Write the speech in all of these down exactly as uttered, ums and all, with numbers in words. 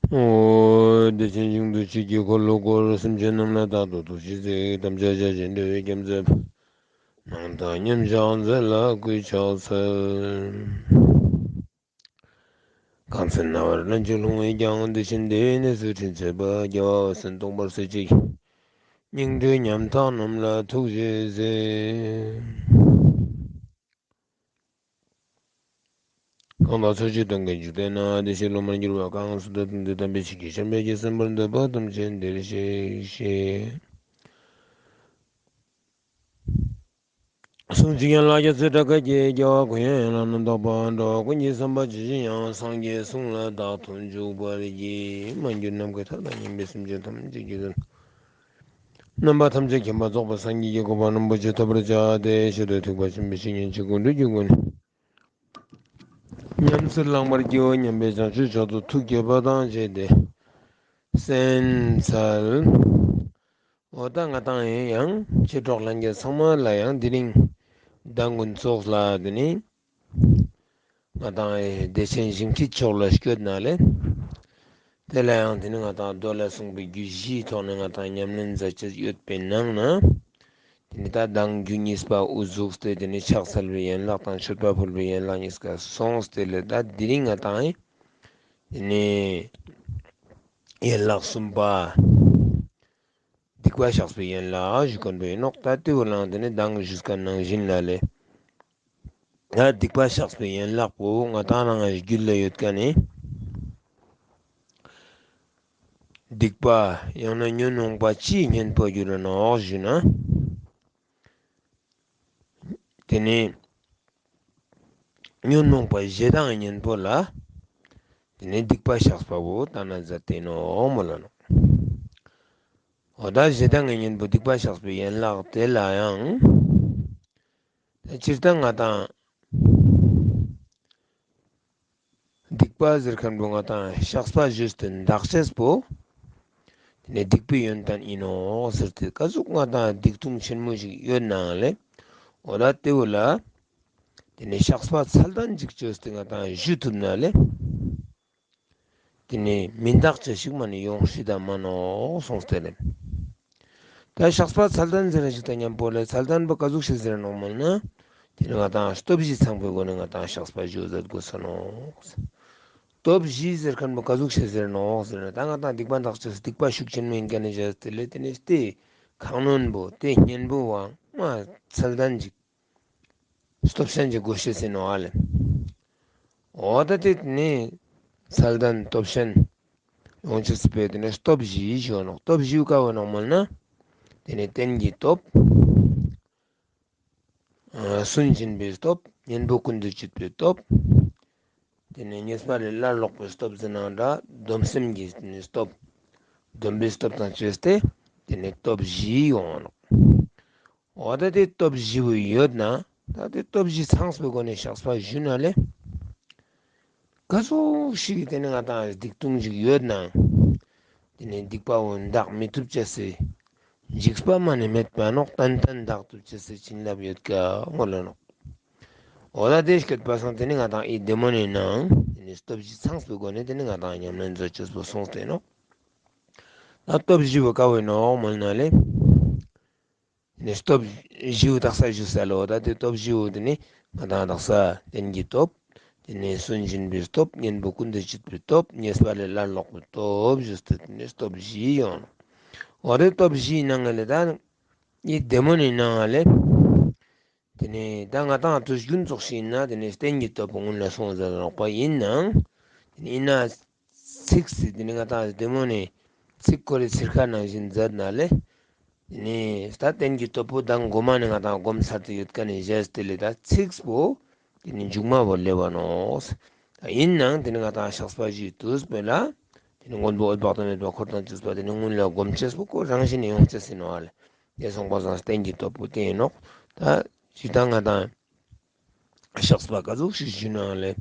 ཨོ། བདེ་ཆེན་ཞིང་དུ་ཆོས་ཀྱི་འཁོར་ལོ་བསྐོར། སེམས་ཅན་རྣམས་ལ་རྟག་ཏུ་ཐུགས་རྗེས་གཟིགས། དམ་བཅའ་བཅའ་ཞིང་འབྲེལ་བའི་རྒྱལ་མཚན། སྣང་མཐའ་མཉམ་གཞག་མཛད་ལ་གུས་ཕྱག་འཚལ། གང་ཚེ་རྣ་བར་ལྷན་ཅིག་ལྷུང་བས་ཀྱང་། དེ་བཞིན་དེ་ཡི་གནས་སུ་དྲན་བྱེད་པ། རྒྱལ་བ་འོད་གསལ་སྟོང་པར་གསལ་བྱེད་ཀྱི། སྙིང་ཐིག་ཉམ་ཐག་རྣམས་ལ་ཐུགས་རྗེས་གཟིགས། གང་དག་ཕྱོགས་བཅུའི་སྟོན་ཀའི་འཇིག་རྟེན་ན། བདེ་གཤེགས་སློབ་མར་གྱུར་པ་གང་། སུ་དག་ཐུབ་བསྟན་པའི་ཆོས་ཀྱི་ཆེན་པོའི་རྒྱལ་མཚན་པོར་འདོད་པ་ཐམས་ཅད་འདིར་གཤེགས་ཤིག། གསུང་ཇི་སྙེད་ལྷ་བརྒྱ་རྩ་བརྒྱད་ཀྱིས། རྒྱལ་བ་མགོན་ཡང་ཡང་ལ་རྣམ་དག་པ། འགྲོ་བ་ཀུན་གྱི་བསམ་པ་ཇི་བཞིན་དབྱངས། སངས་རྒྱས་གསུང་ལ་རྟག་ཏུ་འཇུག་པར་བགྱི། མ་གྱུར་ནམ་མཁའི་མཐའ་དང་མཉམ་པའི་སེམས་ཅན་ཐམས་ཅད་ཀྱི་དོན། རྣམ་པ་ཐམས་ཅད་མཁྱེན་པ་རྫོགས་པའི་སངས་རྒྱས་ཀྱི་གོ་འཕང་རིན་པོ་ཆེ་ཐོབ་པར་བྱ་སྟེ། ཞི་དུལ་ཐེག་པ་ཆེན་པོའི་བཤེས་གཉེན་ཆོས་ཀུན་སྒྲུབ་ཀྱི་སྒོ་ནས། ཉམས་སུ་བླང་བར་བགྱིའོ་སྙམ་པའི་བྱང་ཆུབ་མཆོག་ཏུ་ཐུགས་བསྐྱེད་པ་དང་བཅས་ཏེ་གསན་འཚལ། འོ་ད་ང་ཏང་ཡང་མཆེད་གྲོགས་ལྷན་རྒྱས་ཚང་མ་ལ་ཡང་དེ་རིང་མདང་དགོང་ཙོགས་ལ་དེ་ནི་ང་ཏང་བདེ་ཆེན་ཞིང་ཁྲིད་ཕྱོགས་ལ་སྐྱོད་ན་ལེ། དེ་ལ་ཡང་དེ་ནི་ང་ཏང་མདོ་ལ་གསུངས་པའི་རྒྱུད་བཞིའི་ཐོག་ནས་ང་ཏང་ཉམས་ལེན་མཛད་ཅེས་ཡོད་པའི་ནང་ན། དེ་ནི་ད་མདང་རྒྱུད་གཉིས་པ་དབུ་ཟུགས་ཏེ་དེ་ནི་ཕྱག་འཚལ་བའི་ཡན་ལག་དང་མཆོད་པ་ཕུལ་བའི་ཡན་ལག་གཉིས་ཀ་སོང་སྟེ་ལེ། ད་དེ་རིང་ང་ཏང་དེ་ནི་ཡན་ལག་གསུམ་པ། སྡིག་པ་བཤགས་པའི་ཡན་ལག་ཞུ་མཁན་པོ་ཡིན་ནོག། ད་དེ་བོ་ལའང་དེ་ནི་མདང་ཞུས་མཁན་ནང་བཞིན་ལ་ལེ། ད་སྡིག་པ་བཤགས་པའི་ཡན་ལག་པོ་ང་ཏང་རང་རྒྱུད་ལ་ཡོད་མཁན་ནི། སྡིག་པ་ཡང་ན་ཉོན་མོངས་པ་ཅིའི་གཉེན་པོ་འགྱུར་ར་ནོག་ཞུ་ན། དེ་ནི་ཉོན་མོངས་པ་ཞེ་སྡང་གི་གཉེན་པོ་ལ། དེ་ནི་སྡིག་པ་བཤགས་པ་བོ་ད་ན་མཛད་དེ་ནོག་མོལ་ལ་ནོག། འོ་ད་ཞེ་སྡང་གི་གཉེན་པོ་སྡིག་པ་བཤགས་པའི་ཡན་ལག་དེ་ལ་ཡང་། ད་སྤྱིར་བཏང་ང་ཏང་སྡིག་པ་ཟེར་མཁན་པོ་ང་ཏང་བཤགས་པ་ཞུས་ཏེ་འདག་ཅེས་པོ། དེ་ནི་སྡིག་པའི་ཡོན་ཏན་ཡིན་ནོག་ཟེར་ཏེ་ཀ་ཟུག་ང་ཏང་སྡིག་ལྟུང་ཆེན་མོ་ཞིག་ཡོད་ནའང་ལེ། འོ་ད་དེ་བོ་ལ། དེ་ནི་བཤགས་པ་ཚད་ལྡན་ཅིག་བཅོས་ཏེ་ང་ཏང་ཞུ་ཐུབ་ན་ལེ། དེ་ནི་མི་འདག་ཅེས་ཤིག་མ་ནི་ཡོང་སྲིད་ད་མ་ནོག་གསུངས་ཏེ་ལེ། ད་བཤགས་པ་ཚད་ལྡན་ཟེར་ཞིག་དང་མཉམ་པོ་ལེ། ཚད་ལྡན་པོ་ཀ་ཟུག་ཤིག་ཟེར་ནོག་མོལ་ན། དེ་ནི་ང་ཏང་སྟོབས་བཞི་ཚང་པོའི་སྒོ་ནས་ང་ཏང་བཤགས་པ་ཞུ་མཛད་དགོས་ས་ནོག། སྟོབས་བཞི་ཟེར་མཁན་པོ་ཀ་ཟུག་ཤིག་ཟེར་ནོག་ཟེར་ན། ད་ང་ཏང་སྡིག་པ་འདག་ཅེས་སྡིག་པ་ཤུགས་ཆེན་མོ་ཡིན་མཁན་ནི་བྱས་ཏེ་ལེ། དེ་ནི་སྟེ་ཁག་ནོན་པོ་དེ་གཉེན་པོ་བོའང་མ་ཚད་ལྡན་ཅིག། སྟོབས་ཆེན་གྱི་དགོས་ཤེས་ཡིན་ནོག་ཨ་ལེ། འོ་ད་དེ་ནི་ཚད་ལྡན་སྟོབས་ཆེན་ཡོང་ཅེས་པོ་དེ་ནི་སྟོབས་བཞི་ཞུ་ནོག། སྟོབས་བཞི་ག་བོ་ནོག་མོལ་ན། དེ་ནི་རྟེན་གྱི་སྟོབས། ཨ་སུན་འབྱིན་པའི་སྟོབས། གཉེན་པོ་ཀུན་ཏུ་སྤྱོད་པའི་སྟོབས། དེ་ནི་ཉེས་པ་ལས་སླར་ལོག་པའི་སྟོབས་ཟེར་ནའང་འདྲ། སྡོམ་སེམས་ཀྱི་དེ་ནི་སྟོབས། སྡོམ་པའི་སྟོབས་དང་བཅས་ཏེ་དེ་ནི་སྟོབས་བཞི་ཡོང་ནོག། འོ་ད་དེ་སྟོབས་བཞི་བོ་ཡོད་ན། ད་དེ་སྟོབས་བཞི་ཚང་བའི་སྒོ་ནས་བཤགས་པ་ཞུ་ན་ལེ། ཀ་ཟུག་ཤིག་གི་དེ་ནི་ང་ཏང་སྡིག་ལྟུང་ཞིག་ཡོད་ན། དེ་ནི་སྡིག་པ་བོ་འདག་མི་ཐུབ་ཅེས་སི་འཇིགས་པ་མ་ནི་མེད་པ་ནོག། ཏན་ཏན་འདག་ཐུབ་ཅེས་སི་བྱིན་རླབས་ཡོད་ཀ་མོལ་ལ་ནོག། འོ་ད་དེ་སྐད་པ་སང་དེ་ནི་ང་ཏང་ཨི་དེ་མོ་ནི་ནང་དེ་ནི་སྟོབས་བཞི་ཚང་བའི་སྒོ་ནས་དེ་ནི་ང་ཏང་ཉམས་ལེན་མཛད་ཅེས་པོ་གསུངས་ཏེ་ནོག། ད་སྟོབས་བཞི་བོ་ཀ་བོ་ནོག་མོལ་ན་ལེ། ནི་སྟོབས་བཞི་བོ་དག་ས་ཞུ་ས་ལོ། ད་དེ་སྟོབས་བཞི་བོ་དེ་ནི་ང་ཏང་དག་ས་རྟེན་གྱི་སྟོབས། དེ་ནི་སུན་འབྱིན་པའི་སྟོབས། གཉེན་པོ་ཀུན་ཏུ་སྤྱོད་པའི་སྟོབས། ཉེས་པ་ལས་སླར་ལོག་པའི་སྟོབས་ཞུས་ཏེ་དེ་ནི་སྟོབས་བཞི་ཡོང་། འོ་དེ་སྟོབས་བཞིའི་ནང་ང་ལེ་ད་ནི་དེ་མོ་ནི་ནང་ང་ལེ། དེ་ནི་ད་ང་ཏང་དུས་རྒྱུན་ཙོགས་ཤིག་ཡིན་ན་དེ་ནི་རྟེན་གྱི་སྟོབས་པོ་སྔོན་ལ་སོང་ཟེར་ནོག་པ་ཡིན་ནའང་། དེ་ནི་ཡིན་ན། ཚིགས་སི་དེ་ནི་ང་ཏང་དེ་མོ་ནི་ཚིག་ཀོ་རེ་ཚིར་ཁ་ནང་བཞིན་མཛད་ན་ལེ། དེ་ནི་ད་རྟེན་གྱི་སྟོབས་པོ་མདང་གོ་མ་ནི་ང་ཏང་སྒོམ་ཚར་ཏེ་ཡོད་མཁན་ནི་བཞག་སྟེ་ལེ། ད་ཚིགས་པོ་དེ་ནི་མཇུག་མ་བོ་ལེབ་བ་ནོག། ད་ཡིན་ནའང་དེ་ནི་ང་ཏང་བཤགས་པ་ཞུ་དུས་པོ་ལ་དེ་ནི་མངོན་པ་འོད་དཔག་ཏུ་མེད་པ་འཁོར་དང་བཅས་པ་དེ་ནི་སྔོན་ལ་སྒོམ་ཅེས་པོ་ཁོ་རང་བཞིན་ནི་ཡོང་ཅེས་ཡིན་ནོག་ཨ་ལེ། དེ་སོང་པ་སང་རྟེན་གྱི་སྟོབས་པོ་དེ་ཡིན་ནོག། ད་ཅི་ད་ང་ཏང་བཤགས་པ་ཀ་ཟུག་ཞིག་ཞུ་ནའང་ལེ།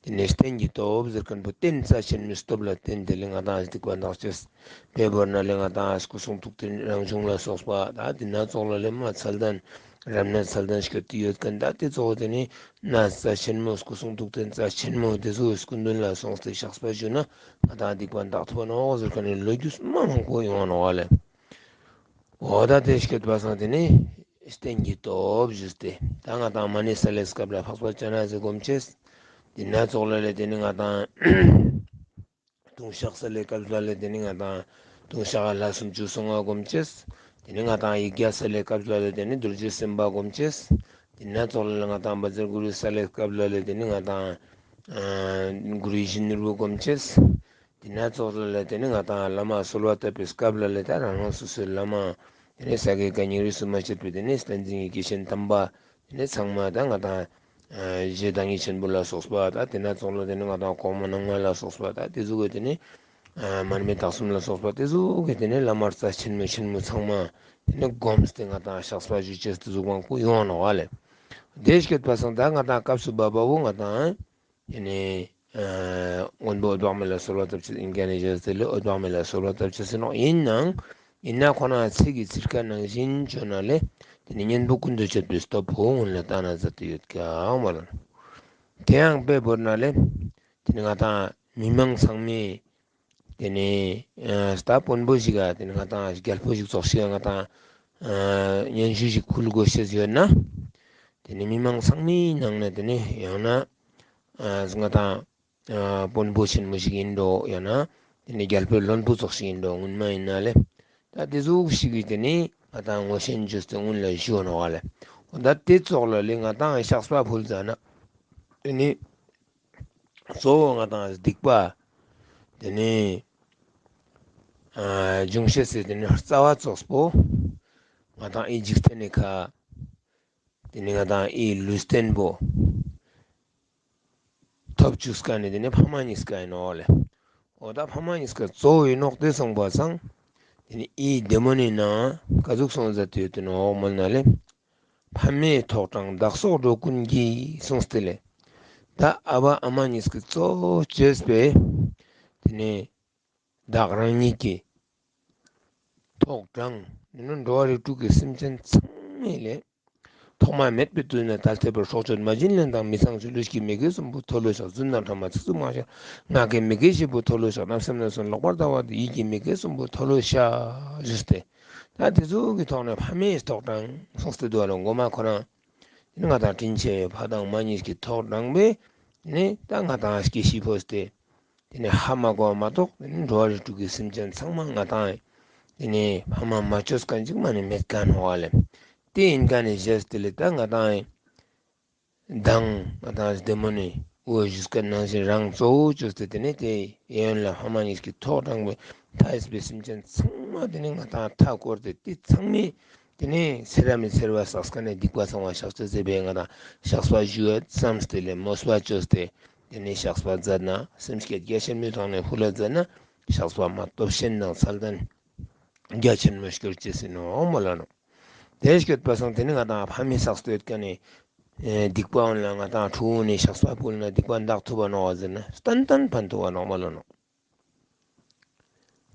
དེ་ནི་རྟེན་གྱི་སྟོབས་ཟེར་མཁན་པོ་རྟེན་རྩ་ཆེན་མོའི་སྟོབས་ལ་བརྟེན་ཏེ་ལེ་ང་ཏང་སྡིག་པ་འདག་ཅེས། དཔེ་བོར་ན་ལེ་ང་ཏང་སྐུ་གསུང་ཐུགས་རྟེན་རང་བྱུང་ལ་སོགས་པ་ད་དེ་སྣ་ཚོགས་ལ་ལེ་མ་ཚད་ལྡན་ རབ་གནས་ཚད་ལྡན་སྐྱོད་དེ་ཡོད་ཁན་ད་དེ་ཙོགས་དེ་ནི་གནས་རྩ་ཆེན་མོ་སྐུ་གསུང་ཐུགས་རྟེན་རྩ་ཆེན་མོ་དེ་ཙོགས་སྐུ་མདུན་ལ་སོང་སྟེ་བཤགས་པ་ཞུ་ན་ང་དང་སྡིག་པ་འདག་ཐུབ་ནོག་ཟེར་ཁན་ནི་ལོ་རྒྱུས་མ་མང་པོ་ཡོང་ནོག་ལེ། འོ་ད་དེ་སྐྱོད་པ་སང་དེ་ནི་རྟེན་གྱི་སྟོབས་ཞུས་ཏེ་ད་ང་དང་མ་ཎི་སལ་ལེ་སྐབས་ལ་འཕགས་པ་སྤྱན་རས་གཟིགས་སྒོམ་ཅེས། དེ་ན་ཙོགས་ལ་ལེ་དེ་ནི་ང་དང་ལྟུང་བཤགས་སལ་ལེ་སྐབས་ལ་ལེ་དེ་ནི་ང་དང་ལྟུང་བཤགས་ལྷ་སུམ་ཅུ་སོ་ལྔ་སྒོམ་ཅེས། དེ་ནི་ང་དང་ཡིག་བརྒྱ་སལ་ལེ་སྐབས་ལ་ལེ་དེ་ནི་རྡོ་རྗེ་སེམས་དཔའ་སྒོམ་ཅེས། དེ་ན་ཙོགས་ལ་ལེ་ང་དང་བཛྲ་གུ་རུ་སལ་ལེ་སྐབས་ལ་ལེ་དེ་ནི་ང་དང་གུ་རུ་ཡིད་བཞིན་ནོར་བུ་སྒོམ་ཅེས། དེ་ན་ཙོགས་ལ་ལེ་དེ་ནི་ང་དང་བླ་མ་གསོལ་བ་བཏབ་པའི་སྐབས་ལ་ལེ་ད་རང་རང་སོ་སོའི་བླ་མ་དེ་ནི་ས་དགེ་བཀའ་རྙིང་རིས་སུ་མ་ཆད་པའི་དེ་ནི་བསྟན་འཛིན་གྱི་སྐྱེས་ཆེན་དམ་པ་དེ་ནི་ཚང་མ་ད་ང་དང་རྗེ་བདག་ཉིད་ཆེན་པོ་ལ་སོགས་པ་ད་དེ་ན་ཙོགས་ལ་དེ་ནི་ང་དང་གོང་མ་རྣམ་ལྔ་ལ་སོགས་པ་ད་དེ་ཟུག་གི་དེ་ནི་མར་མི་དྭགས་གསུམ་ལ་སོགས་པ་དེ་ཟུག་གི་དེ་ནི་བླ་མ་རྩ་ཆེན་མོ་ཆེན་མོ་ཚང་མ་དེ་ནི་སྒོམ་སྟེ་ང་དང་བཤགས་པ་ཞུ་ཅེས་དེ་ཟུག་མང་པོ་ཡོང་ནོག་ལེ། དེ་སྐྱོད་པ་སང་ད་ང་དང་སྐབས་སུ་བབ་པ་བོ་ང་དང་དེ་ནི་མགོན་པོ་འོད་དཔག་མེད་ལ་གསོལ་བ་བཏབ་ཅེས་ཨིན་ཀ་ནི་ཞེས་དེ་ལེ་འོད་དཔག་མེད་ལ་གསོལ་བ་བཏབ་ཅེས་ཟེར་ནོག། ཨིན་ནའང་ཨིན་ན་ཁོ་ན་ཚིག་གི་ཚིར་ཁ་ནང་བཞིན་བཅོས་ན་ལེ་དེ་ནི་གཉེན་པོ་ཀུན་ཏུ་སྤྱོད་པའི་སྟོབས་པོ་སྔོན་ལ་བཏང་ན་མཛད་དེ་ཡོད་ཀྱག་མ་ལོ། དེ་ཡང་དཔེ་བོར་ན་ལེ་དེ་ནི་ང་དང་མི་མང་ཚང་མས་དེ་ནི་ཨ་ད་དཔོན་པོ་ཞིག་ག་དེ་ནི་ང་དང་རྒྱལ་པོ་ཞིག་ཙོགས་ཤིག་ག་ང་དང་ཨ་སྙན་ཞུ་ཞིག་ཕུལ་དགོས་ཤེས་ཡོད་ན། དེ་ནི་མི་མང་ཚང་མའི་ནང་ནས་དེ་ནི་ཡང་ན་ཨ་ང་དང་ཨ་དཔོན་པོ་ཆེན་མོ་ཞིག་ཡིན་འགྲོ་ཡང་ན་དེ་ནི་རྒྱལ་པོའི་བློན་པོ་ཙོགས་ཤིག་ཡིན་འགྲོ་སྔོན་མ་ཡིན་ན་ལེ། ད་དེ་ཟུག་ཞིག་གིས་དེ་ནི་ང་དང་ངོ་ཤེས་བཅོས་ཏེ་སྔོན་ལ་ཞུ་ནོག་ལེ། འོ་ད་དེ་ཙོགས་ལ་ལེ་ང་དང་བཤགས་པ་ཕུལ་ཙ་ན་དེ་ནི་གཙོ་བོ་ང་དང་སྡིག་པ་དེ་ནི་ཨ་འབྱུང་ཤེས་སི་དེ་ནི་རྩ་བ་ཙོགས་པོ་ང་དང་འི་འཇིག་རྟེན་ནི་ཁ་དེ་ནི་ང་དང་འི་ལུས་རྟེན་པོ་ཐོབ་བཅུག་ཁན་ནི་དེ་ནི་ཕ་མ་གཉིས་ཀ་ཡིན་ནོག་ལེ། འོ་ད་ཕ་མ་གཉིས་ཀ་གཙོ་བོ་ཡིན་ནོག་དེ་སོང་པ་སང་དེ་ནི་འི་བདེ་མོ་ནི་ནང་ག་ཟུག་གསུངས་མཛད་དེ་ཡོད་དེ་ནོག་མོལ་ན་ལེ། ཕ་མས་ཐོག་དྲངས་བདག་སོགས་འགྲོ་ཀུན་གྱི་གསུངས་ཏེ་ལེ། ད་ཨ་བ་ཨ་མ་གཉིས་ཀྱི་གཙོ་བོ་བཅོས་པའི་དེ་ནི་བདག་རང་ཉིད་ཀྱི་ཐོག་དྲངས་དེ་ནི་འགྲོ་བ་རིགས་དྲུག་གི་སེམས་ཅན་ཚང་མས་ལེ། ཐོག་མ་མེད་པའི་དུས་ནས་ད་ལྟའི་བར་སྲོག་གཅོད་མ་བྱིན་ལེན་དང་མི་ཚངས་སྤྱོད། ལུས་ཀྱི་མི་དགེ་གསུམ་པོ་མཐོལ་ལོ་བཤགས། རྫུན་དང་ཕྲ་མ་ཚིག་རྩུབ་མ་བྱ། ངག་གི་མི་དགེ་བཞི་པོ་མཐོལ་ལོ་བཤགས། བརྣབ་སེམས་ནན་སོང་ལོག་པར་ལྟ་བ་དང་། ཡིད་ཀྱི་མི་དགེ་གསུམ་པོ་མཐོལ་ལོ་བཤགས་ཞུས་ཏེ། ད་དེ་ཙོགས་ཀྱི་ཐོག་ནས་ཕ་མས་ཐོག་དྲངས་གསུངས་ཏེ་འདུག་ལེ། མགོ་མ་ཁོ་རང་དེ་ནི་ང་དང་དྲིན་ཆེ་བའི་ཕ་དང་མ་གཉིས་ཀྱི་ཐོག་དྲངས་པས་དེ་ནི་ད་ང་དང་སྐྱེ་ཤི་འཕོས་ཏེ་དེ་ནི་ཧ་མ་གོ་བ་མ་གཏོགས་དེ་ནི་འགྲོ་བ་རིགས་དྲུག་གི་སེམས་ཅན་ཚང་མ་ང་དང་དེ་ནི་ཕ་མ་མ་བཅོས་ཁན་ཅིག་མ་ནི་མེད་ཁན་ནོག་ལེ། དེ་ཡིན་ཁན་ནི་ཞེས་དེ་ལེ་ད་ང་དང་མདང་ང་དང་བདེ་མོ་ནི་འོ་ཞུས་ཁན་ནང་བཞིན་རང་གཙོ་བོ་བཅོས་ཏེ་དེ་ནི་དེ་གཡས་གཡོན་ལ་ཕ་མ་གཉིས་ཀྱི་ཐོག་དྲངས་པའི་མཐའ་ཡས་པའི་སེམས་ཅན་ཚང་མ་དེ་ནི་ང་དང་མཐའ་བསྐོར་ཏེ་དེ་ཚང་མས་དེ་ནི་སེར་བ་མི་སེར་བ་བསགས་ཁན་ནི་སྡིག་པ་ཚང་མ་བཤགས་ཅེས་ཟེར་བས་ང་དང་བཤགས་པ་ཞུ་བ་བསམས་ཏེ་ལེ་མོས་པ་བཅོས་ཏེ་དེ་ནི་བཤགས་པ་མཛད་ན་སེམས་བསྐྱེད་རྒྱ་ཆེན་མོའི་ཐོག་ནས་ཕུལ་ལ་མཛད་ན་བཤགས་པ་མ་སྟོབས་ཆེན་དང་ཚད་ལྡན་རྒྱ་ཆེན་མོ་སྐྱོར་ཅེས་ཡིན་ནོག་མོལ་ལ་ནོག། དེ་སྐྱོད་པ་སང་དེ་ནི་ང་དང་ཕ་མས་བསགས་ཏེ་ཡོད་ཁན་ནི་ཨེ་སྡིག་པ་འོན་ལ་ང་དང་ཕྲུ་གུ་ནི་བཤགས་པ་ཕུལ་ན་སྡིག་པ་འདག་ཐུབ་བ་ནོག་ཟེར་ན་ཏན་ཏན་ཕན་ཐོགས་བ་ནོག་མ་ལོ་ནོག།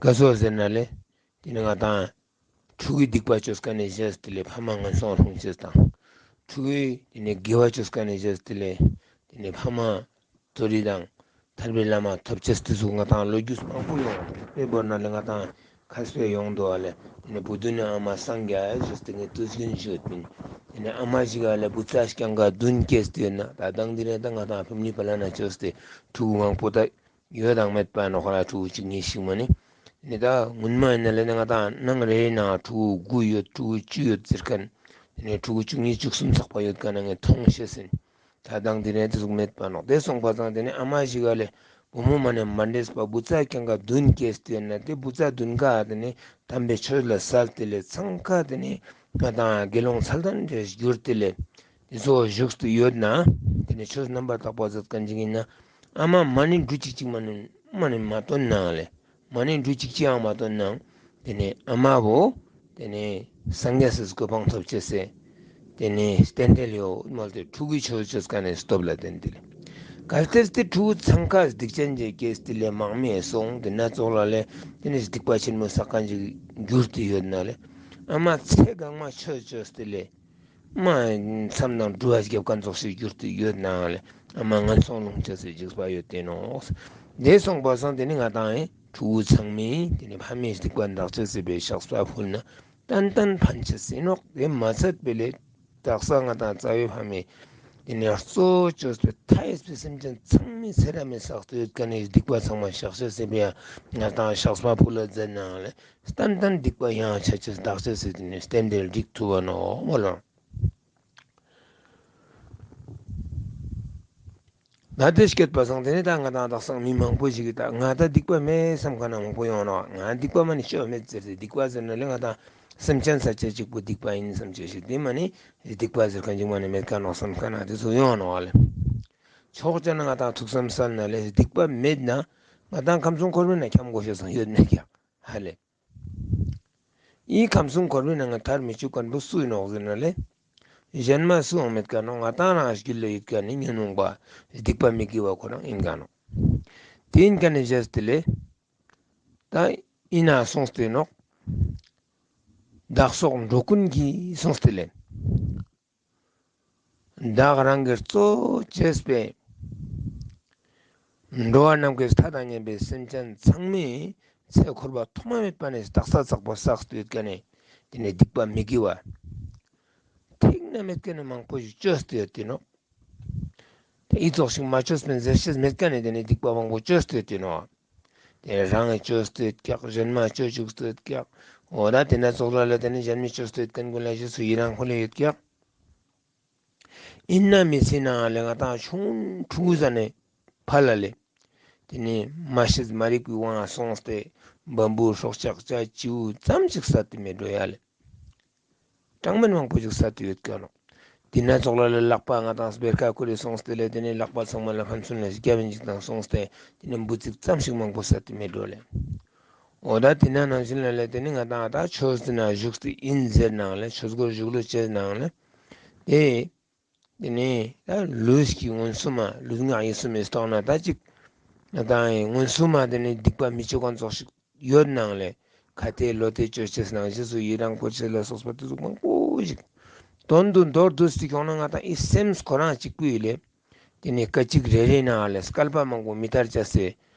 ག་ཟུག་ཟེར་ན་ལེ། དེ་ནི་ང་དང་ཕྲུ་གུའི་སྡིག་པ་བཅོས་ཁན་ནི་ཞེས་དེ་ལེ་ཕ་མ་ངན་སོང་ལྷུང་ཅེས་དང་། ཕྲུ་གུའི་དེ་ནི་དགེ་བ་བཅོས་ཁན་ནི་ཞེས་དེ་ལེ་དེ་ནི་ཕ་མ་མཐོ་རིས་དང་ཐར་པའི་ལམ་ཐོབ་ཅེས་དེ་ཟུག་ང་དང་ལོ་རྒྱུས་མང་པོ་ཡོང་། དཔེ་བོར་ན་ལེ་ང་དང་ཁ་སྤེ་ཡོང་འདུག་ཨ་ལེ། དེ་ནི་བུ་བདུན་ནི་ཨ་མ་སངས་རྒྱས་ཞུས་ཏེ་ངས་དུས་རྒྱུན་ཞུས་པིན། དེ་ནི་ཨ་མ་ཞིག་ཨ་ལེ་བུ་ཚ་རྐྱང་ཀ་བདུན་སྐྱེས་ཏེ་ཡོད་ན་ད་དང་དེ་རིང་ད་ང་དང་ཕེ་མི་ལི་པ་ལ་ན་བཅོས་ཏེ་ཕྲུ་གུ་མང་པོ་ད་ཡོད་དང་མེད་པ་ནོག་ཁ་ལ་ཕྲུ་གུ་གཅིག་གཉིས་ཤིག་མ་ནི། དེ་ནི་ད་སྔོན་མ་ཡིན་ན་ལེ་ནི་ང་དང་ནང་རེ་རེ་ནང་ཕྲུ་གུ་དགུ་ཡོད་ཕྲུ་གུ་བཅུ་ཡོད་ཟེར་ཁན། དེ་ནི་ཕྲུ་གུ་བཅུ་གཉིས་བཅུ་གསུམ་ཚག་པ་ཡོད་ཁན་ནང་ངས་མཐོང་ཤེས་ཡིན། ད་དང་དེ་རིང་དེ་ཟུག་མེད་པ་ནོག། དེ་སོང་པ་སང་དེ་ནི་ཨ་མ་ཞིག་ག་ལེ་བུ་མོ་མ་ནི་མ་འདྲེས་པ་བུ་ཚ་རྐྱང་ཀ་བདུན་སྐྱེས་ཏེ་ཡོད་ན་དེ་བུ་ཚ་བདུན་ཀ་དེ་ནི་དམ་པའི་ཆོས་ལ་སལ་ཏེ་ལེ་ཚང་ཀ་དེ་ནི་ང་དང་དགེ་སློང་ཚད་ལྡན་དེ་གྱུར་ཏེ་ལེ་དེ་ཚོ་བཞུགས་ཏེ་ཡོད་ན་དེ་ནི་ཆོས་རྣམ་པར་དག་པ་མཛད་ཁན་ཅིག་ཡིན་ན་ཨ་མ་མ་ནི་འབྲུ་གཅིག་གཅིག་མ་ནི་མ་ནི་མ་བཏོན་ནའང་ལེ། མ་ནི་འབྲུ་གཅིག་གཅིག་ཡང་མ་བཏོན་ནའང་དེ་ནི་ཨ་མ་བོ་དེ་ནི་སངས་རྒྱས་སི་གོ་འཕང་ཐོབ་ཅེས་སི་དེ་ནི་རྟེན་འབྲེལ་ཡོད་མོལ་ཏེ་ཕྲུ་གུའི་ཆོས་བཅོས་ཁན་ནི་སྟོབས་ལ་བརྟེན་ཏེ་ལེ། གལ་ཏེ་དེ་ཕྲུ་གུ་ཚང་ཀ་སྡིག་ཅན་ཅིག་སྐྱེས་ཏེ་ལེ་མང་མི་སོང་དེ་ན་ཙོགས་ལ་ལེ་དེ་ནི་སྡིག་པ་ཆེན་མོ་བསགས་ཁན་ཅིག་གྱུར་ཏེ་ཡོད་ན་ལེ། ཨ་མ་ཚེ་གང་མ་ཆོས་བཅོས་ཏེ་ལེ། མ་མཚམས་དང་སྒྲུབ་པ་རྒྱབ་ཁན་ཙོགས་ཤིག་གྱུར་ཏེ་ཡོད་ནའང་ལེ། མ་ངན་སོང་ལྷུང་ཅེས་སི་འཇིགས་པ་ཡོད་དེ་ནོག། དེ་སོང་པ་སང་དེ་ནི་ང་དང་ཨེ་ཕྲུ་གུ་ཚང་མས་དེ་ནི་ཕ་མའི་སྡིག་པ་འདག་ཅེས་སི་ཕིའ་ཤགས་པ་ཕུལ་ན་ཏན་ཏན་ཕན་ཅེས་ཨིན་ནོག། དེ་མ་ཚད་པའི་ལེ་དག་ས་ང་དང་རྩ་བའི་ཕ་མས་དེ་ནི་གཙོ་བོ་ཅོས་པའི་མཐའ་ཡས་པའི་སེམས་ཅན་ཚང་མའི་ཚེ་རབས་མའི་བསགས་ཏེ་ཡོད་ཁན་ནི་སྡིག་པ་ཚང་མ་བཤགས་ཅེས་སི་ཕིའ་ང་དང་ཤགས་པ་ཕུལ་ལ་མཛད་ནའང་ལེ། ཏན་ཏན་སྡིག་པ་ཡང་ཆ་ཅེས་འདག་ཅེས་སི་དེ་ནི་རྟེན་འབྲེལ་འགྲིག་ཐུབ་བ་ནོག་མོལ་ལོ། ད་དེ་སྐྱེད་པ་སང་དེ་ནི་ད་ང་དང་དག་ས་མི་མང་པོ་ཞིག་གི་ད་ང་ད་སྡིག་པ་མེད་བསམ་ཁན་མང་པོ་ཡོང་ནོག། ང་སྡིག་པ་མ་ནི་ཅོ་མེད་ཟེར་ཏེ་སྡིག་པ་ཟེར་ན་ལེ་ང་དང་སེམས་ཅན་ས་ཆ་གཅིག་པོ་སྡིག་པ་ཨིན་བསམ་ཅེས་ཤིག་དེ་མ་ནི་སྡིག་པ་ཟེར་ཁན་ཅིག་མ་ནི་མེད་ཁན་ནོག་བསམ་ཁན་དེ་ཚོ་ཡོང་ནོག་ལེ། ཆོག་ཅེ་ན་ང་དང་ཐུགས་བསམ་སལ་ན་ལེ་སྡིག་པ་མེད་ན་ང་དང་ཁམས་གསུམ་འཁོར་བའི་ནང་འཁྱམ་དགོས་ཤེས་སང་ཡོད་མེད་ཀྱག་ཧ་ལེ། འི་ཁམས་གསུམ་འཁོར་བའི་ནང་ང་ཐར་མི་ཅུག་ཁན་བོ་སུ་ཨིན་ནོག་ཟེར་ན་ལེ། གཞན་མ་སུའང་མེད་ཁན་ནོག། ང་དང་རང་རྒྱུད་ལ་ཡོད་ཁན་ནི་ཉོན་མོངས་པ་སྡིག་པ་མི་དགེ་བ་ཁོ་རང་ཨིན་ཁན་ནོག། དེ་ཨིན་ཁན་ནི་བཞེས་ཏེ་ལེ། ད་ཨིན་ན་གསུངས་ཏེ་ནོག། བདག་སོགས་འགྲོ་ཀུན་གྱི་གསུངས་ཏེ་ལེ། བདག་རང་གི་གཙོ་བོ་བྱས་པའི་འགྲོ་བ་ནམ་མཁའི་མཐའ་དང་མཉམ་པའི་སེམས་ཅན་ཚང་མའི་ཚེ་འཁོར་བ་ཐོག་མ་མེད་པ་ནས་དག་ས་ཚག་པ་བསགས་ཏེ་ཡོད་ཁན་ནི་དེ་ནི་སྡིག་པ་མི་དགེ་བ་ཐིག་ནེ་མེད་ཁན་ནི་མང་པོ་ཞིག་ཅོས་ཏེ་ཡོད་དེ་ནོག། ཏེ་འི་ཙོགས་ཤིག་མ་ཅོས་པིན་ཟེར་ཤེས་མེད་ཁན་ནི་དེ་ནི་སྡིག་པ་མང་པོ་ཅོས་ཏེ་ཡོད་དེ་ནོག། ཏེ་རང་ངི་ཅོས་ཏེ་ཡོད་ཀྱག། གཞན་མ་ཅོ་ཅུག་ཏེ་ཡོད་ཀྱག། འོ་ད་དེ་ན་ཙོགས་ལ་ལ་དེ་ནི་གཞན་མི་ཅོས་ཏེ་ཡོད་ཁན་གུན་ལ་རྗེས་སུ་ཡི་རང་ཁོ་ལ་ཡོད་ཀྱག། ཨིན་ན་མི་ཚེ་ནང་ལེ་ང་དང་ཆུང་ཕྲུ་གུ་ཟ་ནེ་ཕར་ལ་ལེ། དེ་ནི་མ་ཤེས་མ་རིག་པའི་དབང་སོང་སྟེ་བམ་བུ་སྲོག་ཆགས་བྱ་བྱིའུ་ཙམ་ཞིག་བསད་དེ་མེད་འགྲོ་ཡ་ལེ། གྲངས་མེད་མང་པོ་ཞིག་བསད་དེ་ཡོད་ཀྱག་ནོག། དེ་ན་ཙོགས་ལ་ལེ་ལག་པ་ང་དང་སྦེར་ཁ་ཁུར་རེ་སོང་སྟེ་ལེ་དེ་ནི་ལག་པ་ཚང་མ་ལ་ཕན་ཚུན་ལ་རྒྱབ་ཨིན་ཅིག་དང་སོང་སྟེ་དེ་ནི་འབུ་ཚིག་ཙམ་ཞིག་མང་པོ་བསད་དེ་མེད་འགྲོ་ལེ། འོ་ད་དེ་ན་ནང་བཞིན་ལ་ལེ་དེ་ནི་ང་དང་ད་ཆོས་དེ་ན་བཞུགས་ཏེ་ཨིན་ཟེར་ནའང་ལེ་ཆོས་སྒོར་བཞུགས་ལུགས་བྱས་ནའང་ལེ། དེ་དེ་ནི་ད་ལུས་ཀྱི་མངོན་སུམ་མ་ལུས་ངག་ཡིད་གསུམ་མི་རྟོགས་ན་ད་ཅིག་ང་དང་མངོན་སུམ་མ་དེ་ནི་སྡིག་པ་མི་ཅོ་ཁན་ཙོགས་ཤིག་ཡོད་ནའང་ལེ། ཁ་ཏེ་ལོ་ཏེ་ཅོ་ཅེས་ནང་རྗེས་སུ་ཡི་རང་ཁོ་ཅེས་ལ་སོགས་པ་དེ་ཚོ་མང་པོ་ཞིག་དོན་དུ་མདོར་བསྡུས་ཏེ་ཁྱོང་ན་ང་དང་འི་སེམས་ཁོ་རང་གཅིག་པུ་ཡི་ལེ། དེ་ནི་སྐད་ཅིག་རེ་རེ་ནང་ལེ་སྐལ་པ་མང་པོ་མི་ཐར་ཅེས་སི་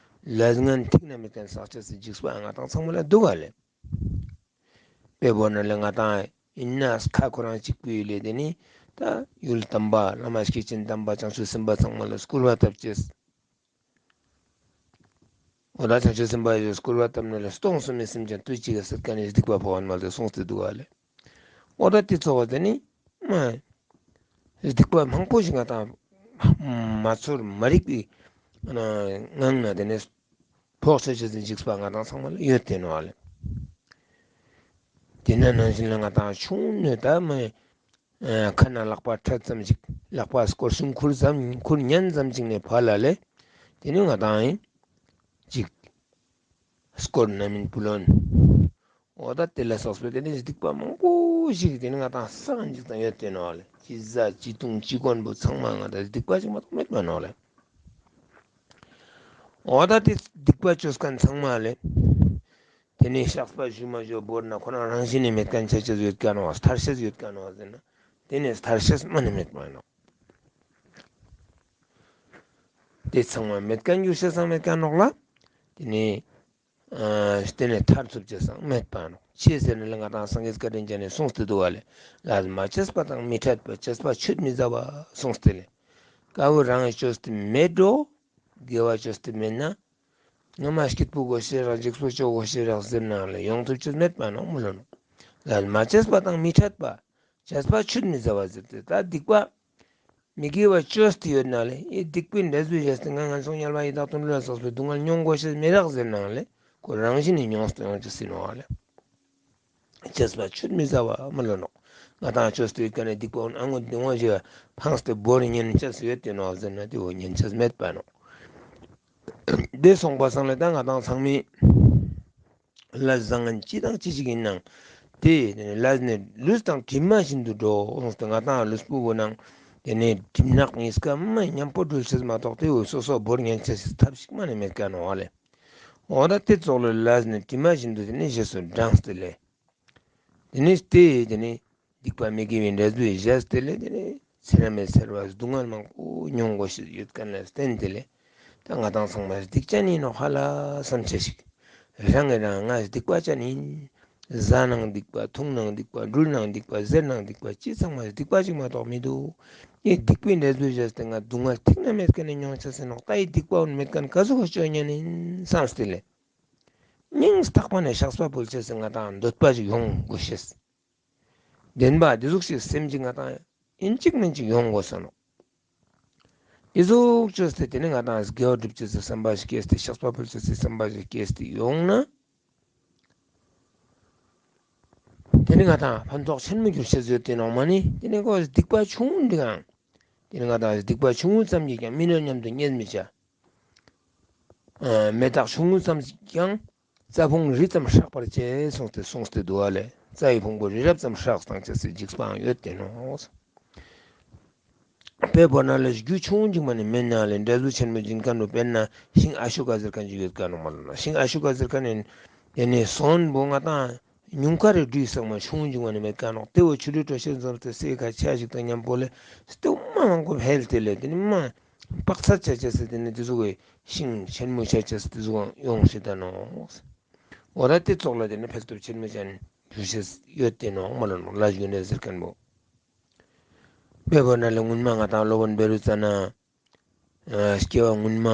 ལས་ངན་ཐིག་ནེ་མེད་ཁན་བསགས་ཅེས་སི་འཇིགས་པ་ང་དང་ཚང་མ་ལ་འདུག་ག་ལེ། དཔེ་བོར་ན་ལེ་ང་དང་ཨིན་ན་ཁ་ཁོ་རང་གཅིག་པུ་ཡི་ལེ་དེ་ནི་ད་ཡུལ་དམ་པ་བླ་མ་སྐྱེས་ཆེན་དམ་པ་བྱང་ཆུབ་སེམས་དཔའ་ཚང་མ་ལ་སྐུར་བ་བཏབ་ཅེས། འོ་ད་བྱང་ཆུབ་སེམས་དཔའ་ཡི་སྐུར་བ་བཏབ་ན་ལེ་སྟོང་གསུམ་མི་སེམས་ཅན་དུས་གཅིག་ག་བསད་ཁན་ནི་སྡིག་པ་འཕོ་བ་མ་ལེ་གསུངས་ཏེ་འདུག་ག་ལེ། འོ་ད་དེ་ཙོགས་པ་དེ་ནི་མ་སྡིག་པ་མང་པོ་ཞིག་ང་དང་མ་ཚོར་མ་རིག་པའི་ངང་ན་དེ་ནི་འཕོག་ཆ་ཅེས་སི་འཇིགས་པ་ང་དང་ཚང་མ་ལ་ཡོད་དེ་ནོག་ལེ། དེ་ན་ནང་བཞིན་ལ་ང་དང་ཆུང་ནེ་ད་མ་ཁ་ན་ལག་པ་ཕྲད་ཙམ་ཞིག་ལག་པ་སྐོར་ཤུན་ཁུར་ཙམ་ཁུར་ཉན་ཙམ་ཞིག་ནེ་ཕར་ལ་ལེ། དེ་ནི་ང་དང་ཨིན་ཅིག་སྐོར་ན་མིན་བུ་ལོན། འོ་ད་དེ་ལ་སོགས་པའི་དེ་ནི་སྡིག་པ་མང་པོ་ཞིག་དེ་ནི་ང་དང་སང་ཅིག་དང་ཡོད་དེ་ནོག་ལེ། ཅི་ཟ་ཅི་བཏུང་ཅི་གོན་པོ་ཚང་མ་ང་དང་སྡིག་པ་ཞིག་མ་གཏོགས་མེད་པ་ནོག་ལེ། འོ་ད་དེ་སྡིག་པ་ཅོས་ཁན་ཚང་མ་ལེ། དེ་ནི་བཤགས་པ་ཞུ་མ་ཞུ་བོར་ན་ཁོ་རང་རང་བཞིན་ནི་མེད་ཁན་ཆ་ཅེས་ཡོད་ཀྱག་ནོག། ཐར་ཤེས་ཡོད་ཀྱག་ནོག་ཟེར་ན་དེ་ནི་ཐར་ཤེས་མ་ནི་མེད་པ་ནོག། དེ་ཚང་མ་མེད་ཁན་འགྱུར་ཤེས་སང་མེད་ཀྱག་ནོག་ལེ། དེ་ནི་ཨ་དེ་ནི་ཐར་ཐུབ་ཅེས་སང་མེད་པ་ནོག། ཅི་ཟེར་ན་ལེ་ང་དང་སངས་རྒྱས་བཀའ་དྲིན་ཅན་ནི་གསུངས་ཏེ་འདུག་ག་ལེ། ལས་མ་བྱས་པ་དང་མི་འཕྲད་པ། བྱས་པ་ཆུད་མི་ཟ་བ་གསུངས་ཏེ་ལེ། ཀ་བོ་རང་ངི་ཅོས་ཏེ་མེད་འགྲོ། དགེ་བ་ཅོས་ཏེ་མེད་ན། ང་མ་སྐྱིད་པོ་དགོས་ཤེས་རག་འཇིགས་པོ་ཅོ་དགོས་ཤེས་རག་ཟེར་ནའང་ལེ་ཡོང་ཐུབ་ཅེས་མེད་པ་ནོག་མོལ་ལོ་ནོག། ལས་མ་བྱས་པ་དང་མི་འཕྲད་པ། བྱས་པ་ཆུད་མི་ཟ་བ་ཟེར་ཏེ་ད་སྡིག་པ་མི་དགེ་བ་ཅོས་ཏེ་ཡོད་ན་ལེ་འི་སྡིག་པའི་འབྲས་བུ་བཞེས་ཏེ་ང་ངན་སོང་དམྱལ་བ་ཡི་དྭགས་དུད་འགྲོ་ལ་སོགས་པའི་སྡུག་བསྔལ་མྱོང་དགོས་ཤེས་མི་རག་ཟེར་ནའང་ལེ་ཁོ་རང་བཞིན་ནི་མྱོང་སྟེ་ཡོང་ཅེས་ཨིན་ནོག་ལེ། བྱས་པ་ཆུད་མི་ཟ་བ་མོལ་ལོ་ནོག། ང་དང་ཅོས་ཏེ་ཡོད་ཁན་ནི་སྡིག་པ་འོ་ན་ཨ་ངོ་དེ་ངོ་ཞེས་ཕངས་ཏེ་བོར་ཉན་ཅེས་ཡོད་དེ་ནོག་ཟེར་ན་དེ་བོ་ཉན་ཅེས་མེད་པ་ནོག། དེ་སོང་པ་སང་ལེ་ད་ང་དང་ཚང་མས་ལས་བཟང་ངན་ཅི་དང་ཅི་ཞིག་ཨིན་ནའང་དེ་ལས་ནི་ལུས་དང་གྲིབ་མ་བཞིན་དུ་འགྲོ་གསུངས་ཏེ་ང་དང་ལུས་པོ་བོ་ནང་དེ་ནི་གྲིབ་ནག་གཉིས་ཀ་མ་ཉམ་པོ་སྒྲོལ་ཤེས་མ་གཏོགས་དེ་བོ་སོ་སོ་བོར་ཉན་ཅེས་སི་ཐབས་ཤིག་མ་ནི་མེད་ཀྱག་ནོག་ལེ། འོ་ད་དེ་ཙོགས་ལེ་ལས་ནི་དྲི་མ་བཞིན་དུ་དེ་ནི་རྗེས་སུ་འབྲངས་ཏེ་ལེ། དེ་ནི་དེ་དེ་ནི་ སྡིག་པ་མི་དགེ་བའི་འབྲས་བུ་བཞག་སྟེ་ལེ་དེ་ནི་ཚེ་རབས་མེད་ཚེ་རབས་སྡུག་བསྔལ་མང་པོ་མྱོང་དགོས་ཤེས་ཡོད་མཁན་ལ་བརྟེན་ཏེ་ལེ། ད་ང་དང་ཚང་མ་སྡིག་ཅན་ཡིན་ནོག་ཧ་ལ་བསམ་ཆ་ཞིག་རང་གིས་རང་ང་སྡིག་པ་ཅན་ཡིན། ཟ་ནའང་སྡིག་པ། འཐུང་ནའང་སྡིག་པ། འགྲུལ་ནའང་སྡིག་པ། ཟེར་ནའང་སྡིག་པ། ཅི་ཚང་མ་སྡིག་པ་ཅིག་མ་གཏོགས་མི་འདུག་ངས་སྡིག་པའི་འབྲས་བུ་བཞག་སྟེ་ང་སྡུག་བསྔལ་ཐིག་ནས་མེད་མཁན་ནི་མྱོང་ཆ་ཟེར་ནོག་ད་ཡི་སྡིག་པ་འོན་མེད་མཁན་ག་ཟུག་ག་སྤྱོད་ཉན་ཡིན་བསམ་སྟེ་ལེ། སྙིང་ཐག་པ་ནས་བཤགས་པ་ཕུལ་ཆ་ཟེར་ང་དང་འདོད་པ་ཞིག་ཡོང་དགོས་ཤེས། བདེན་པ་འདི་ཟུག་ཞིག་སེམས་ཀྱི་ང་དང་ཨིན་ཅིག་མིན་ཅིག་ཡོང་དགོས་ས་ནོག་འདི་ཟུག་བཅོས་ཏེ་དེ་ནི་ང་དང་དགེ་བ་སྒྲུབ་ཅེས་སི་བསམ་པ་ཞིག་སྐྱེས་ཏེ་བཤགས་པ་ཕུལ་ཅེས་སི་བསམ་པ་ཞིག་སྐྱེས་ཏེ་ཡོང་ན། དེ་ནི་ང་དང་ཕན་ཐོགས་ཆེན་མོ་འགྱུར་ཅེས་ཡོད་དེ་ནོག་མ་ནི་དེ་ནི་ཁོ་སྡིག་པ་ཆུང་ངུ་འདི་གང་། དེ་ནི་ང་དང་སྡིག་པ་ཆུང་ངུ་ཙམ་གྱིས་ཀྱང་མི་གནོད་སྙམ་དུ་བརྙས་མི་བྱ། ཨ་མེ་སྟག་ཆུང་ངུ་ཙམ་གྱིས་ཀྱང་རྩྭ་ཕུང་རི་ཙམ་སྲེག་པར་བྱེད་གསུངས་ཏེ་གསུངས་ཏེ་འདུག་པ་ལེ། རྩྭ་ཡི་ཕུང་པོ་རི་རབ་ཙམ་སྲེག་བཏང་ཅེས་སི་འཇིགས་པའང་ཡོད་དེ་ནོག་དཔེ་བོ་ན་ལེ་རྒྱུ་ཆུང་ངུ་ཅིག་མ་ནི་མེད་ན་ལེ་འབྲས་བུ་ཆེན་མོ་འབྱིན་མཁན་རུ་དཔེར་ན་ཤིང་ཨ་ཤོ་ཀ་ཟེར་མཁན་ཅིག་ཡོད་མཁན་ནོག་མ་ལོ་ན། ཤིང་ཨ་ཤོ་ཀ་ཟེར་མཁན་ནི་དེ་ནི་སོན་པོ་ང་དང་ཉུང་ཀ་རེ་འབྲུ་ཚང་མ་ཆུང་ངུ་ཅིག་མ་ནི་མེད་མཁན་ནོག་དེ་བོ་ཆུ་ལུད་དྲོ་ཤེས་འཛོམས་ཏེ་སའི་ཁ་ཆ་ཞིག་དང་མཉམ་པོ་ལེ་སྟེ་མ་མང་པོ་འཕེལ་ཏེ་ལེ་དེ་ནི་མ་དཔག་ཚད་ཆ་ཅེས་སི་དེ་ནི་དེ་ཟུག་གི་ཤིང་ཆེན་མོ་ཆ་ཅེས་སི་དེ་ཟུག་ཡོང་ཤེས་ད་ནོག་འོ་ད་དེ་ཙོགས་ལ་དེ་ནི་འཕེལ་སྟོབས་ཆེན་མོ་ཅན་འགྱུར་ཤེས་ཡོད་དེ་ནོག་མ་ལོ་ནོག་ལ་རྒྱུ་ནས་ཟེར་མཁན་པོ། དཔེ་བོ་ན་ལེ་སྔོན་མ་ང་དང་སློབ་དཔོན་བཻ་རོ་ཙ་ན་སྐྱེ་བ་སྔོན་མ་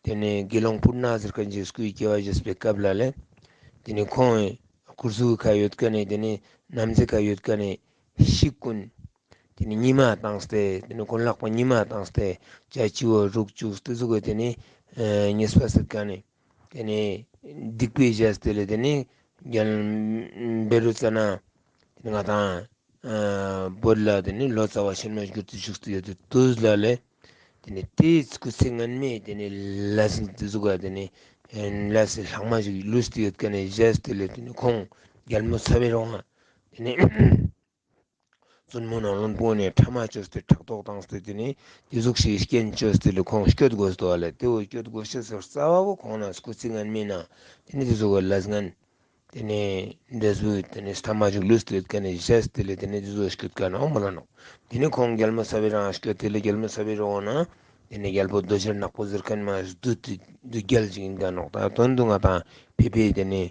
དེ་ནི་དགེ་སློང་པུར་ན་ཟེར་མཁན་ཅིག་སྐུའི་སྐྱེ་བ་བཞེས་པའི་སྐབས་ལ་ལེ། དེ་ནི་ཁོང་སྐུ་གཟུགས་ཁ་ཡོད་མཁན་ནི་དེ་ནི་ནམ་མཁའ་ཁ་ཡོད་མཁན་ནི་ཤིག་ཀུན། དེ་ནི་ཉི་མ་བཏང་སྟེ་དེ་ནི་གོན་ལག་པ་ཉི་མ་བཏང་སྟེ་བྱ་བྱི་བོ་རུག་བཅུག་སྟེ་ཟུག་གི་དེ་ནི་ཨ་ཉེས་པ་སྲིད་མཁན་ནི་དེ་ནི་སྡིག་པའི་བྱས་ཏེ་ལེ་དེ་ནི་རྒྱལ་བཻ་རོ་ཙ་ན་དེ་ནི་ང་དང་ཨ་བོད་ལ་དེ་ནི་ལོ་ཙཱ་བ་ཆེན་མོ་གྱུར་ཏེ་བཞུགས་ཏེ་ཡོད་དེ་དུས་ལ་ལེ། དེ་ནི་དེའི་སྐུ་ཚེ་སྔན་མའི་དེ་ནི་ལས་དེ་ཟུག་ག་དེ་ནི་ལས་ལྷག་མ་ཞིག་ལུས་ཏེ་ཡོད་མཁན་ནི་བྱས་ཏེ་ལེ་དེ་ནི་ཁོང་རྒྱལ་མོ་ཚ་བོའི་རོང་ང་དེ་ནི་བཙུན་མོ་ནང་བློན་པོ་ནས་ཕྲ་མ་བཅོས་ཏེ་ཕྲག་དོག་བཏང་སྟེ་དེ་ནི་དེ་ཟུག་ཞིག་རྐྱེན་བཅོས་ཏེ་ལེ་ཁོང་སྐྱོད་དགོས་འདུག་པ་ལེ། དེ་བོ་སྐྱོད་དགོས་ཤེས་སི་རྩ་བ་བོ་ཁོང་ན་སྐུ་ཚེ་སྔན་མའི་ནང་དེ་ནི་དེ་ཟུག་གི་ལས་ངན་དེ་ནི་འབྲས་བུ་དེ་ནི་ཐ་མ་ཞིག་ལུས་ཏེ་ཡོད་མཁན་ནི་བྱས་ཏེ་ལེ་དེ་ནི་དེ་ཟུག་སྐྱོད་མཁན་ནོག་མ་ལོ་ནོག་དེ་ནི་ཁོང་རྒྱལ་མོ་ཚ་བོའི་རོང་སྐྱོད་དེ་ལེ་རྒྱལ་མོ་ཚ་བོའི་རོང་ན་དེ་ནི་རྒྱལ་པོ་རྡོ་རྗེ་ནག་པོ་ཟེར་མཁན་མ་བདུད་དེ་བདུད་རྒྱལ་ཅིག་ཡིན་མཁན་ནོག་ད་དོན་དུ་ང་དང་ཕེབས་པའི་དེ་ནི་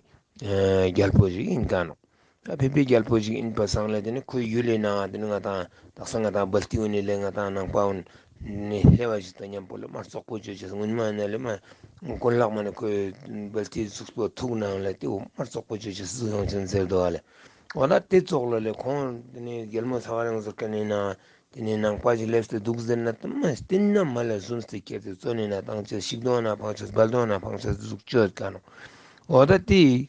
ཨ་རྒྱལ་པོ་ཞིག་ཡིན་མཁན་ནོག་ད་ཕེབས་པའི་རྒྱལ་པོ་ཞིག་ཡིན་པ་སང་ལེ་དེ་ནི་ཁོའི་ཡུལ་ལི་ནང་དེ་ནི་ང་དང་དག་ས་ང་དང་སྦལ་ཏི་འོ་ནི་ལེ་ང་དང་ནང་པ་འོ་ནི་ལྷེ་བ་ཞིག་དང་མཉམ་པོ་ལེ་མ་རྩོག་པོ་བཅོ་ཅེས་སྔོན་མ་ན་ལེ་མ་གོན་ལག་མ་ནི་ཁོའི་སྦལ་ཏིའི་གཟུགས་པོ་ཐུག་ནའང་ལེ་དེ་བོ་མ་རྩོག་པོ་བཅོ་ཅེས་སི་ཡོང་ཅན་ཟེར་འདུག་པ་ལེ། འོ་ད་དེ་ཙོགས་ལ་ལེ་ཁོང་དེ་ནི་རྒྱལ་མོ་ཚ་བོའི་རོང་ཟེར་མཁན་ནི་ན་དེ་ནི་ནང་པ་ཞིག་ལེབས་ཏེ་འདུག་ཟེར་ན་དེ་མ་སྟིང་ན་མ་ལ་ཟུམ་སྟེ་ཁྱེར་ཏེ་བཙོན་ནི་ན་བཏང་ཅེས་ཤིག་དོང་ན་ཕང་ཅེས་སྦལ་དོང་ན་ཕང་ཅེས་ཟུག་བཅོས་མཁན་ནོག་འོ་ད་དེ་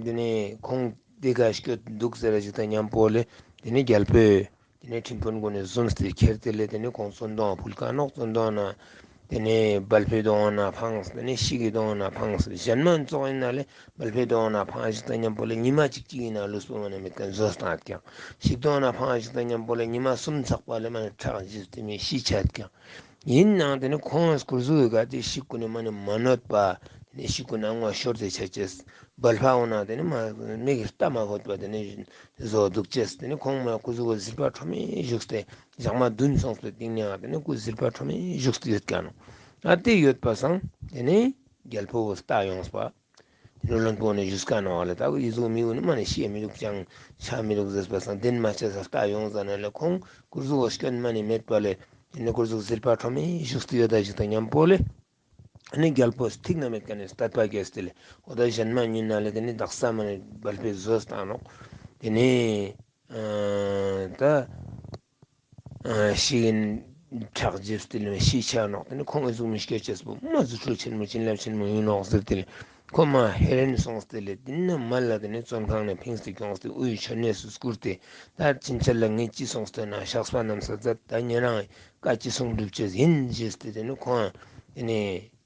དེ་ནི་ཁོང་དེ་ག་སྐྱོད་འདུག་ཟེར་ར་ཞིག་དང་མཉམ་པོ་ལེ་དེ་ནི་རྒྱལ་པོས་དེ་ནི་ཁྲིམས་དཔོན་ཀུན་ནི་ཟུམ་སྟེ་ཁྱེར་ཏེ་ལེ་དེ་ནི་ཁོང་བཙོན་དོང་ཕུལ་མཁན་ནོག་བཙོན་དོང་ན་དེ་ནི་སྦལ་པའི་དོང་ན་ཕངས། དེ་ནི་ཤིག་གི་དོང་ན་ཕངས། གཞན་མ་ཙོགས་ཡིན་ན་ལེ་སྦལ་པའི་དོང་ན་ཕངས་ཞིག་དང་མཉམ་པོ་ལེ་ཉི་མ་གཅིག་གཅིག་ཡིན་ན་ལུས་པོ་མ་ནི་མེད་མཁན་བཟོས་བཏང་ཡོད་ཀྱག་ཤིག་དོང་ན་ཕངས་ཞིག་དང་མཉམ་པོ་ལེ་ཉི་མ་གསུམ་ཚག་པ་ལེ་མ་ནི་ཁྲག་འཇིབས་ཏེ་མི་ཤི་ཆ་ཡོད་ཀྱག་ཡིན་ནའང་དེ་ནི་ཁོང་སྐུ་གཟུགས་ག་དེ་ཤིག་ཀུན་ནི་མ་ནི་མ་གནོད་པ། དེ་ནི་ཤིག་ཀུན་ནི་ངོ་ཤོར་ཏེ་ཆ་ཅེས། སྦལ་པ་འོ་ན་དེ་ནི་མ་མིག་གི་ལྟ་མ་ཕོད་པ་དེ་ནི་བཟོ་འདུག་ཅེས། དེ་ནི་ཁོང་མ་སྐུ་གཟུགས་ག་ཟིལ་པ་ཁྲོ་མེ་བཞུགས་ཏེ་ཞག་མ་བདུན་སོང་སྟེ་སྟིང་ནེ་ཡང་དེ་ནི་སྐུ་ཟིལ་པ་ཁྲོ་མེ་བཞུགས་ཏེ་ཡོད་མཁན་ནོག་ཨ་དེ་ཡོད་པ་སང་དེ་ནི་རྒྱལ་པོ་བོ་ལྟ་ཡོངས་པ། དེ་ནི་བློན་པོ་ནི་བཞུགས་མཁན་ནོག་ལེ། ད་ཁོ་ཡི་གཟུགས་མི་འོ་ནི་མ་ནི་ཤི་མི་འདུག་ཅང་ཆ་མི་འདུག་ཟེར་བ་སང་དེ་ནི་མ་ཆ་ས་ལྟ་ཡོང་ཟ་ན་ལེ་ཁོང་སྐུ་གཟུགས་བོ་སྐྱོན་མ་ནི་མེད་པ་ལེ། དེ་ནི་སྐུ་གཟུགས་ཟིལ་པ་ཁྲོ་མེ་བཞུགས་ཏེ་ཡོད་ད་ཞིག་དང་མཉམ་པོ་ལེ། ཨ་ནི་རྒྱལ་པོ་ཐིག་ན་མེད་མཁན་ནི་དད་པ་སྐྱེས་ཏེ་ལེ། འོ་ད་གཞན་མ་ཉིད་ན་ལེ་དེ་ནི་དག་ས་མ་ནི་སྦལ་པའི་བཟོས་བཏང་ནོག་དེ་ནི་ཨ་ད་ཨ་ཤིག་ཁྲག་འཇིབས་ཏེ་ལེ་ཤི་ཆ་ནོག་དེ་ནི་ཁོང་གི་གཟུགས་མི་སྐྱོ་ཅེས་པོ་མ་རྫུ་འཕྲུལ་ཆེན་མོ་བྱིན་རླབས་ཆེན་མོ་ཡིན་ནོག་ཟེར་ཏེ་ལེ། ཁོ་མ་ཧེ་རན་སོང་སྟེ་ལེ་དེ་ནི་མ་ལ་དེ་ནི་བཙོན་ཁང་ནས་ཕིངས་ཏེ་སྐྱོངས་ཏེ་དབུས་མཆོད་གནས་སུ་བཀུར་ཏེ་ད་ཕྱིན་ཆད་ལ་ངས་ཅི་སོང་སྟེ་ན་བཤགས་པ་རྣམས་མཛད། ད་ཉེ་རང་བཀའ་ཅི་གསུང་སྒྲུབ་ཅེས་ཡིན་ཞེས་ཏེ་དེ་ནི་ཁོང་དེ་ནི་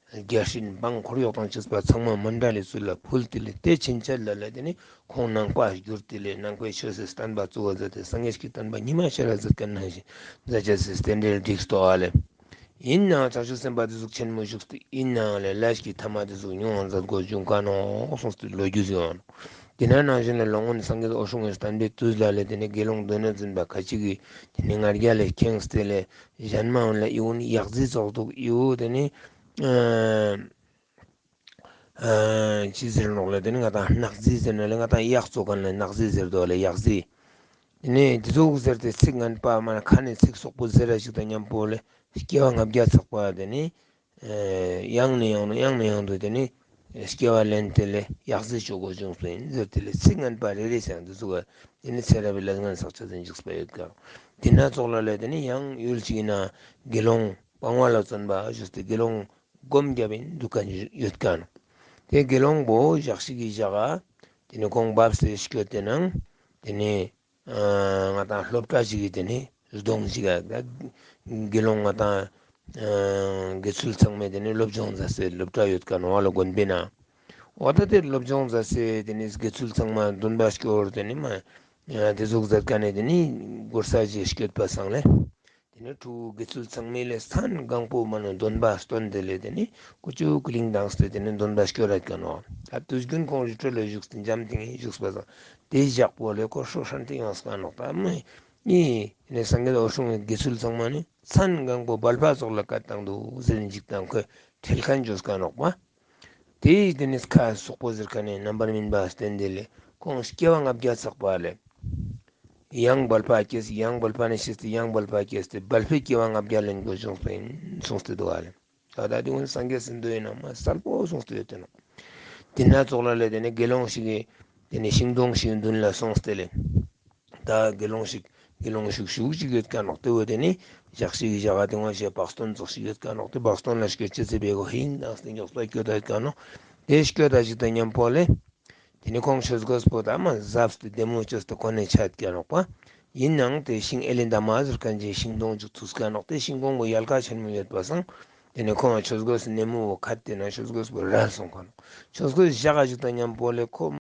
རྒྱལ་སྲིད་འབངས་འཁོར་གཡོག་དང་བཅས་པ་ཚང་མ་མཎྜལ་ལས་ཚུར་ལ་ཕུལ་ཏེ་ལེ་དེ་ཕྱིན་ཆད་ལ་ལེ་དེ་ནི་ཁོང་ནང་པ་གྱུར་ཏེ་ལེ་ནང་པའི་ཆོས་སི་བསྟན་པ་བཙུགས་པ་མཛད་དེ་སངས་རྒྱས་ཀྱི་བསྟན་པ་ཉི་མ་ཤར་ར་མཛད་མཁན་ནང་བཞིན་མཛད་ཅེས་སི་རྟེན་འབྲེལ་བསྒྲིགས་ཏོག་ཨ་ལེ། ཡིན་ནའང་བྱང་ཆུབ་སེམས་དཔའ་དེ་ཟུག་ཆེན་མོ་བཞུགས་ཏེ་ཡིན་ནའང་ལེ་ལས་ཀྱི་ཐ་མ་དེ་ཟུག་མྱོང་བ་མཛད་དགོས་བྱུང་མཁན་ནོག་གསུངས་ཏེ་ལོ་རྒྱུས་ཡོང་ནོག་དེ་ན་ནང་བཞིན་ལ་ལོ་ངོ་ནི་སངས་རྒྱས་འོད་སྲུང་གི་བསྟན་པའི་དུས་ལ་ལས་དེ་ནི་དགེ་སློང་མདོ་སྣོད་འཛིན་པ་ཁ་ཅིག་གིས་དེ་ནི་ང་རྒྱལ་ལས་ཁེངས་ཏེ་ལས་གཞན་མ་འོན་ལ་ཡིའུ་ནི་ཡག་རྫི་ཙོགས་འདུག་ཡིའུ་དེ་ནི་ཨ་ཨ་ཅི་ཟེར་ནོག་ལ་དེ་ནི་ང་དང་ནག་རྫི་ཟེར་ན་ལ་ང་དང་གཡག་ཙོགས་གན་ལ་ནག་རྫི་ཟེར་དོ་ལ་ཡག་རྫི། དེ་ནི་དེ་ཙོགས་ཟེར་ཏེ་ཚིག་ངན་པ་མ་ན་ཁ་ནས་ཚིག་སོག་པོ་ཟེར་ར་ཞིག་དང་མཉམ་པོ་ལས་སྐྱེ་བ་ལྔ་བརྒྱ་ཚག་པ་དེ་ནི་ཡང་ནས་ཡང་དུ་ཡང་ནས་ཡང་དུ་དེ་ནི་སྐྱེ་བ་ལེན་ཏེ་ལས་ཡག་རྫི་ཅོ་གོ་བྱུང་སོ་ཡིན་ཟེར་ཏེ་ལས་ཚིག་ངན་པ་རེ་རེ་ཟེར་དེ་ཙོགས་དེ་ནི་ཚེ་རབས་པའི་ལས་ངན་བསགས་ཅེས་དེ་འཇིགས་པ་ཡོད་ཀ། དེ་ན་ཙོགས་ལ་ལས་དེ་ནི་ཡང་ཡུལ་ཅིག་ཡིན་ན་དགེ་སློང་སྤང་བ་ལ་བརྩོན་པ་ཞུས་ཏེ་དགེ་སློང་སྒོམ་རྒྱབ་ཡིན་འདུག་ག་ཡོད་ཀ་ནོག་དེ་དགེ་སློང་པོ་ཞག་ཞིག་གི་ཞག་ག་དེ་ནི་ཁོང་བབས་ཏེ་སྐྱོད་དེ་ནང་དེ་ནི་ང་དང་སློབ་གྲྭ་ཞིག་གི་དེ་ནི་གདོང་ཞིག་ག་དགེ་སློང་ང་དང་དགེ་ཚུལ་ཚང་མས་དེ་ནི་སློབ་སྦྱོང་མཛད་སའི་སློབ་གྲྭ་ཡོད་ཀ་ནོག་ལ་དགོན་པའི་ནང་། འོ་ད་དེ་སློབ་སྦྱོང་མཛད་སའི་དེ་ནི་དགེ་ཚུལ་ཚང་མ་འདོན་པ་སྐྱོར་དེ་ནི་མ་དེ་ཟུག་མཛད་ཀ་ནས་དེ་ནི་སྒོར་ས་ཞིག་སྐྱོད་པ་སང་ལས། དེ་ནི་ཕྲུ་གུ་དགེ་ཚུལ་ཚང་མས་ལས་མཚན་གང་པོ་མ་ནོ་འདོན་པ་སྟོན་ཏེ་ལས་དེ་ནི་ཀུ་ཅུ་ཀུ་ལིང་དང་སྟེ་དེ་ནི་འདོན་པ་སྐྱོར་ར་ཀ་ནོག་ད་དུས་རྒྱུན་ཁོང་རི་ཁྲོད་ལ་བཞུགས་ཏེ་འཇམ་ཐིང་ངེ་བཞུགས་པ་སང་དེ་ཞག་པོ་ལས་ཁོ་ཧྲོ་ཧྲན་ཏེ་ཡོངས་ཀ་ནོག་ད་མི་ཡི་ནི་སངས་རྒྱས་འོད་སྲུང་གི་དགེ་ཚུལ་ཚང་མ་ནི་མཚན་གང་པོ་བལ་པ་ཙོགས་ལ་བཀལ་བཏང་འདུག་ཟེར་ནས་འཇིགས་དང་ཁོས་ཁྲེལ་ཁན་བཅོས་ཀ་ནོག་པ། དེ་ཡི་དེ་ནི་ཁ་སོག་པོ་ཟེར་ཁན་ནི་རྣམ་པར་སྨིན་པ་བསྟན་ཏེ་ལས་ཁོང་སྐྱེ་བ་ལྔ་བརྒྱ་ཚག་པ་ལས། ཡང་བལ་པ་སྐྱེས་ཏེ་ཡང་བལ་པ་ནས་སྐྱེས་ཏེ་ཡང་བལ་པ་སྐྱེས་ཏེ་བལ་པའི་སྐྱེ་བ་ལྔ་བརྒྱ་ལེན་དགོས་བྱུང་སོ་ཡིན་གསུངས་ཏེ་འདུག་ག་ལེ། ད་ལྟ་དེ་ཀུན་སངས་རྒྱས་སི་མདོ་ཡིན་ན་མ་གསལ་པོ་གསུངས་ཏེ་ཡོད་དེ་ནོག་དེ་ན་ཙོགས་ལ་ལས་དེ་ནི་དགེ་སློང་ཞིག་གི་དེ་ནི་ཤིང་སྡོང་ཞིག་མདུན་ལ་སོང་སྟེ་ལས། ད་དགེ་སློང་ཞིག་དགེ་སློང་ཞིག་ཞུགས་ཅིག་ཡོད་ཀ་ནོག་དེ་བོ་དེ་ནི་ཞག་ཞིག་གི་ཞག་ག་དེ་ངོ་ཤེས་བག་སྟོན་ཙོགས་ཤིག་ཡོད་ཀ་ནོག་དེ་བག་སྟོན་ལ་སྐྱོད་ཅེས་སི་བེ་གོ་ཧིན་དང་སྟེ་མགྱོགས་པ་སྐྱོད་ད་ཡོད་ཀ་ནོག་དེ་སྐྱོད་ད་ཞིག་དང་མཉམ་པོ་ལས། དེ་ནི་ཁོང་ཆོས་གོས་པོ་ད་མ་ཟབས་ཏེ་བདེ་མོ་ཅོས་ཏེ་གོན་ནས་ཆ་ཡོད་ཀ་ནོག་པ། ཡིན་ནའང་དེ་ཤིང་ཨེ་ལི་འདབ་མ་ཟེར་ཁན་ཅིག་ཤིང་སྡོང་ཅིག་ཐུག་ཀ་ནོག་དེ་ཤིང་གོང་པོ་ཡལ་ག་ཆེན་མོ་ཡོད་པ་སང་། དེ་ནི་ཁོང་ཆོས་གོས་སི་སྣེ་མོ་བོ་ཁད་དེ་ན་ཆོས་གོས་པོ་རལ་སོང་ཀ་ནོག་ཆོས་གོས་བཞག་ག་ཞིག་དང་མཉམ་པོ་ལས་ཁོ་